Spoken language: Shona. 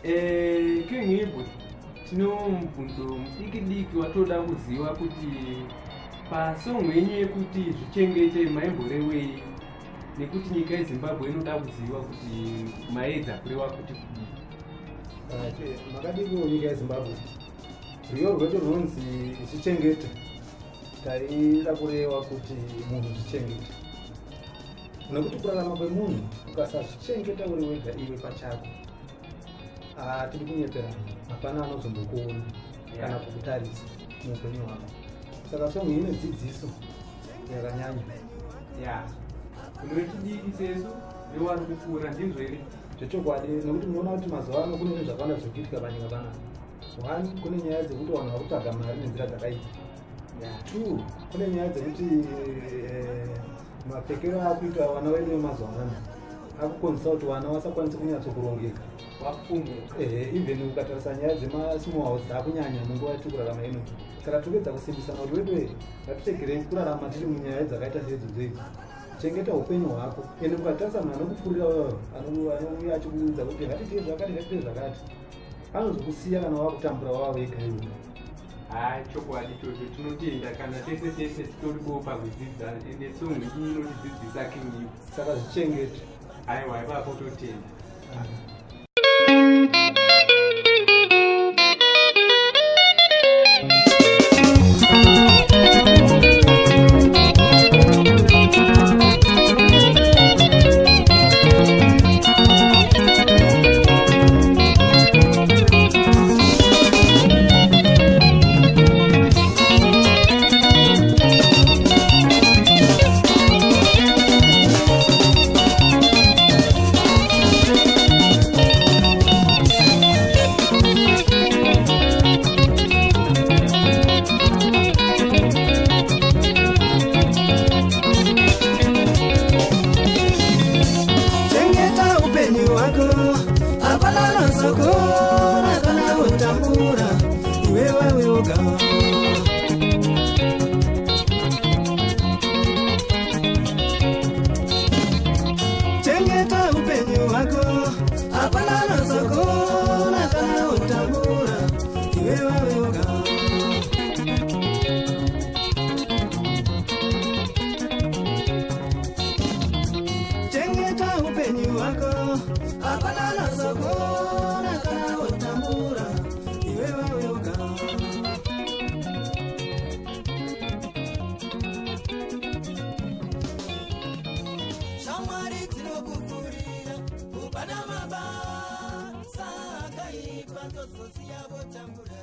King Ibwe, tino mubvunzo mudiki diki watoda kuziva kuti pasong yenyu yekuti zvichengete maimborewei, nekuti nyika yeZimbabwe inoda kuziva kuti maedza kureva kuti kudii. Makadiko nyika yeZimbabwe? Rwiyo rwedu runonzi "Zvichengete". Taida kureva kuti munhu zvichengete, nekuti kurarama kwemunhu ukasazvichengeta uri wega iwe pachako, hatidi kunyeperana, hapana anozombokuona kana kukutarisa muupenyu hwako. Saka song ine dzidziso yakanyanya. Ya, kune vechidiki sesu newari kukura, ndizvo here? Zvechokwadi, nekuti munoona kuti mazuva ano kune zvinhu zvakawanda zviri kuitika panyika panapa. One, kune nyaya dzekuti vanhu vari kutsvaga mari nenzira dzakaipa. Two, kune nyaya dzekuti mapfekero akuita vana vedu vemazuva ano akukonzesa kuti vana vasakwanisi kunyatsokurongeka. Wapfumuka. Ehe, even ukatarisa nyaya dzemasmall house dzakunyanya munguva yatiri kurarama ino. Saka tiri kuedza kusimbisana kuti wedu ngatitegerei kurarama tiri munyaya dzakaita seidzodzo idzi. Chengeta upenyu hwako. Ende ukatarisa munhu anokupfurira uyoyo, anouya achikuudza kuti ngatiite zvakati, ngatiite zvakati, anozokusiya kana wakutambura wava wega iwe. Ha, chokwadi chocho, tinotenda. Kana tese tese titoripo pakudzidza, ende song iyi inotidzidzisa, King Ibwe. Saka zvichengete. Aiwa, ipapo totenda. Chengeta upenyu hwako, hapana anozokora kana utambura, iwewe woga. Chengeta upenyu hwako, hapana anozokora kana utambura, iwewe woga. Chengeta upenyu hwako, hapana anozokora kana utambura, iwewe woga. Shamwari dzinokupfurira kubata mabasa akaipa, nzozosiya votambura.